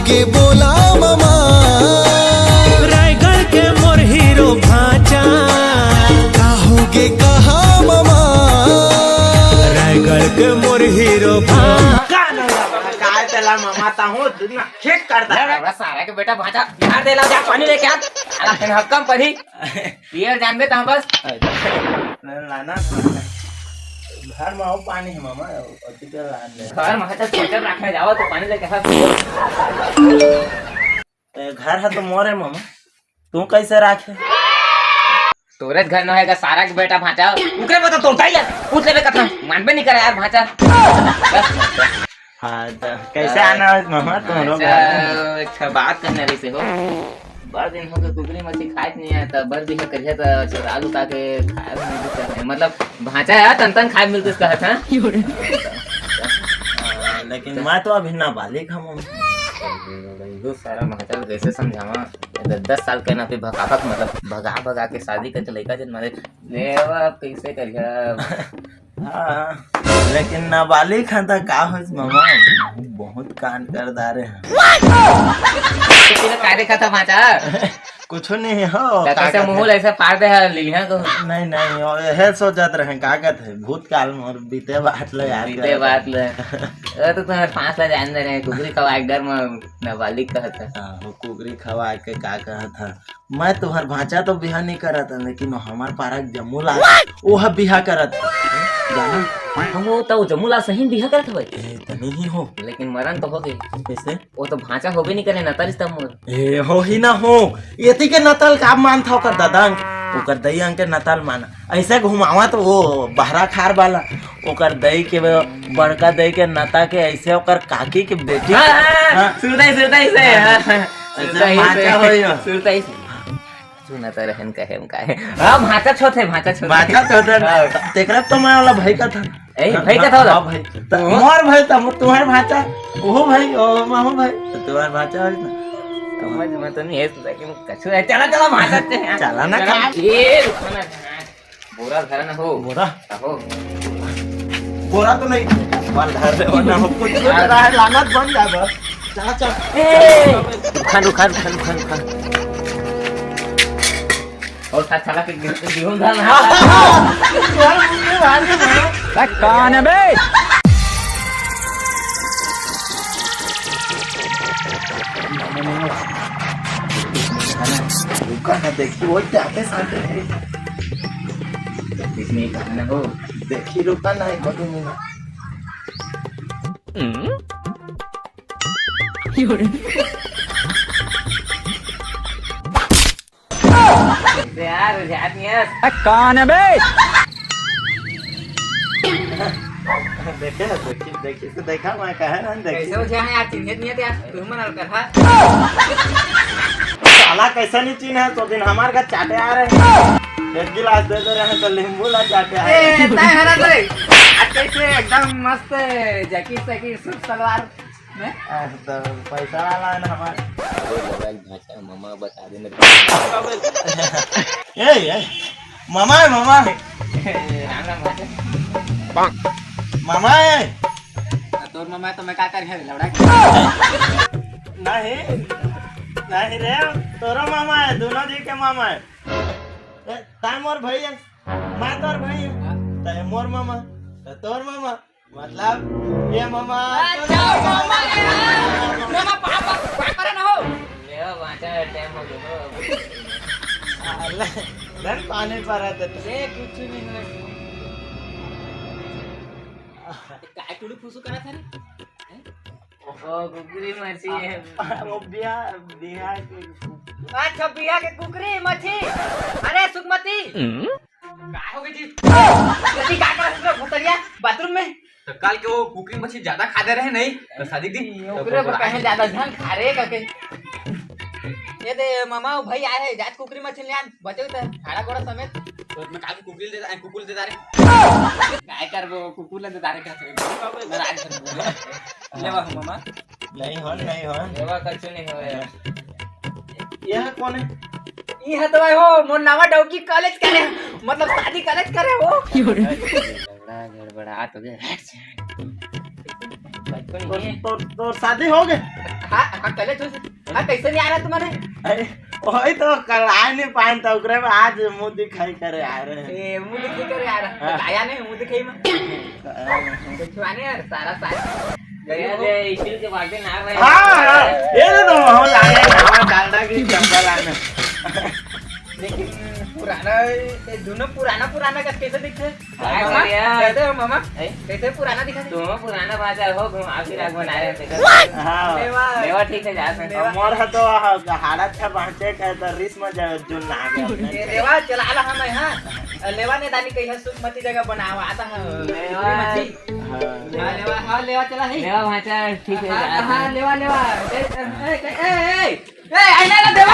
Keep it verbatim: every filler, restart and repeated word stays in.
के बोला ममा। रायगढ़ के मोर हीरो भांचा। का होगे कहा ममा। रायगढ़ के मोर हीरो भांचा। काय तेला ममा, ताहू दुनिया खेत कर दा। अरे सारा के बेटा भांचा, बिहार दे ला, जा पानी लेके आ। साला फेन हक्कम पड़ी। पियर जानबे तहाँ बस। लाना घर में हो पानी है मामा, अति के लान दे। घर में तो सोचल रखने जाओ तो पानी लेके आ। ए, घर है तो मोरे मामा, तू कैसे राखे? तोरे घर न होएगा सारा के बेटा भांचा। उकरे बता तो उठाई ले, पूछ लेबे कथा, मानबे नहीं करे यार भांचा। बस। हाँ, तो कैसे आना है मामा तुम्हारे घर? अच्छा, एक ठो बात कहने रही से हो। बड़ दिन हो गए कुकरी मछली खाए नहीं आया था, बर बिहा करिया था, चोरा लुका के खाए नहीं मिलता है। मतलब भांचा है, तन तन खाए मिलते इसका था। हाँ, लेकिन मैं तो अभी नाबालिग हूँ। बहुत सारा महत्व कैसे समझावा? दस दस साल के ना पे भगावत, मतलब भगा भगा के शादी करके लइका जन मारे। लेवा कैसे करिया? हाँ, हाँ। लेकिन नाबालिग है तो का होइस मामा? बहुत कांड कर डारे हैं। किसी ने काटे खा था भांचा? कुछ नहीं हो, तो का कैसे कहते मुंह हैं? ऐसे फाड़ दे है, लीलिया को। नहीं, नहीं, वो यह सोचत रहे, का कहते हैं, भूतकाल में और बीते बात ले यार, बीते बात ले। वो तो तुम्हारे पांच ला जान दे रहे हैं, कुकरी खवा एक डर में नाबालिग कहत है। हाँ, वो कुकरी खवा के का कहत है, मैं तुहर भांचा तो बिहा नहीं करत है, लेकिन वो हमार पारा के जम्मू ला, वो है बिहा करत है। जाना? हम वो तो जम्मू ला सही बिहा करत हवे। ए, तनी ही हो। लेकिन मरण तो हो गई। कैसे? वो तो भांचा होबे नहीं करे, नतल रिश्ता मोर। ए, हो ही ना हो। एती के नतल का मान था ओकर दादा अंग, ओकर दई अंग के नतल माना। ऐसे घुमावा तो वो बहरा खार वाला, ओकर दई के, बड़का दई के नता के ऐसे ओकर काकी के बेटी। हाँ, हाँ, हाँ। सुरताई, सुरताई से, हाँ, हाँ। ऐसे सुरताई से, भांचा होई हो। सुरताई से। सुना तो रहन कहे हम काहे। हाँ, भांचा छोटे, भांचा छोटे। भांचा छोटे। हाँ। तेकरा तो मैं वाला भाई का था। ए, भाई का था वाला? हाँ, भाई। त-, मोर भाई था, मो-, तुम्हार भांचा। ओहो भाई, ओ, मामू भाई। तो तुम्हार भांचा होई ना। समझ में तो नहीं है, लेकिन कछु है। चला, चला, भांचा ते हैं। चला ना, चला। का? ए, रुको ना, बोरा धरा ना हो। बोरा? हो। बोरा तो नहीं। माल धर दे, वरना हो। कुछ तो रहा है, लानत बन जाए बस। चला, चला। ए, रुका, रुका, रुका, रुका, रुका। और साथ साला के गिर-, गिरहूं धान। यार, मुझे बाहर से बोलो। अरे, कौन है बे? रुका ना, देखी, वो जाते साथ है। इसमें कहा ना हो। देखी, रुका ना, एक बार मिनट। यार, जात नहीं है। ए, कौन है बे? देखे, देखी, देखी से देखा, मैं कहे ना, देखी। कैसे हो जाए यार, चिन्हित नहीं है यार, तू मन अलकर, हाँ? साला कैसे नहीं चिन्ह है, तो दिन हमारे घर चाटे आ रहे हैं। एक गिलास दे दे रहे हैं, तो नींबू ला चाटे आ रहे हैं। ए, ताय हरा रे। आज कैसे एकदम मस्त जैकेट, सैकेट, सूट, सलवार। मैं? आ, तो पैसा वाला है ना हमारे। अरे लगा भाषा मामा बता देने। ए, ए, मामा है, मामा। राम राम भाषा। मामा है। तोर मामा है तो मैं का कर है, लौड़ा? नहीं, नहीं रे, तोरो मामा है, दोनों जी के मामा है। ए, ताय मोर भाई है, मैं तोर भाई है, ताय मोर मामा, ताय तोर मामा। मतलब, ये मामा, अच्छा, मामा है। मामा, पापा, पापा रे ना हो। ले, बांचा है, टाइम हो गया, हो। ले, धन पानी पर है, तो ले, कुछ नहीं है। काय टुलू फुसू करा था रे? हैं? ओ, कुकरी मछी है। वो बिया, बिया के अच्छा, बिया के कुकरी मछी। अरे, सुखमती। हम्म? का हो गई जी? जल्दी का करत हस भुतरिया बाथरूम में? तो कल के वो कुकरी मछली ज्यादा खा दे रहे नहीं, तो शादी दी। ये तो ओकरे पर भुतरिया कहे ज्यादा झन खा रे कके। ये दे मामा, वो भाई आए हैं, जात कुकरी मछली ले आन, बचे तो हाड़ा गोड़ा समेत। तो मैं काल कुकरी दे, कुकुर दे दारे। काय करबो, कुकुर ले दे दारे का करे? मैं राज कर दूंगा। ले वाह मामा। नहीं हो, नहीं हो। ये वाह कछु नहीं हो यार। यह कौन है? ई है तो भाई हो, मोर नावा डौकी कॉलेज करे, मतलब शादी कॉलेज करे हो। गड़बड़ा, गड़बड़ा, आ तो गए। तोर, तोर, तोर शादी हो गे? हाँ, हाँ, कले तू, हाँ, कैसे नहीं आ रहा तुम्हारे? अरे, वही तो कल आ नहीं पाए, तो ओकरे में आज मुंह दिखाई करे आ रहे हैं। ए, मुंह दिखाई करे आ रहा। हाँ। आया नहीं, मुंह दिखाई में। हाँ। देखवाने यार, सारा सारा। अरे, स्टील के बाल्टी ना रहे। हाँ, हाँ, ये तो हम लाए, हमारा डालडा की चप्पल आने। लेकिन पुराना, ये दोनों पुराना, पुराना का कैसे दिखते? हाँ, मामा, बढ़िया। कैसे हो मामा? ए? कैसे पुराना दिखा दे? तुम पुराना बाजार हो, घुमा फिरा के बना रहे थे। हाँ। लेवा। लेवा ठीक है, जा सकते। लेवा। मोर ह तो ह-, हालत है बांचे के, तो रिस में जा-, जो ना गया। ए, लेवा चला ला हम, हाँ। लेवा ने दानी कही है, सुख मती जगह बनावा, आता है। लेवा। मती। हाँ। हाँ, लेवा, हाँ, लेवा चला है। लेवा भांचा, ठीक है, हाँ, जा हाँ, सकते। लेवा, लेवा। ए, ए, ए, ए, ए। ए, आइना ना दे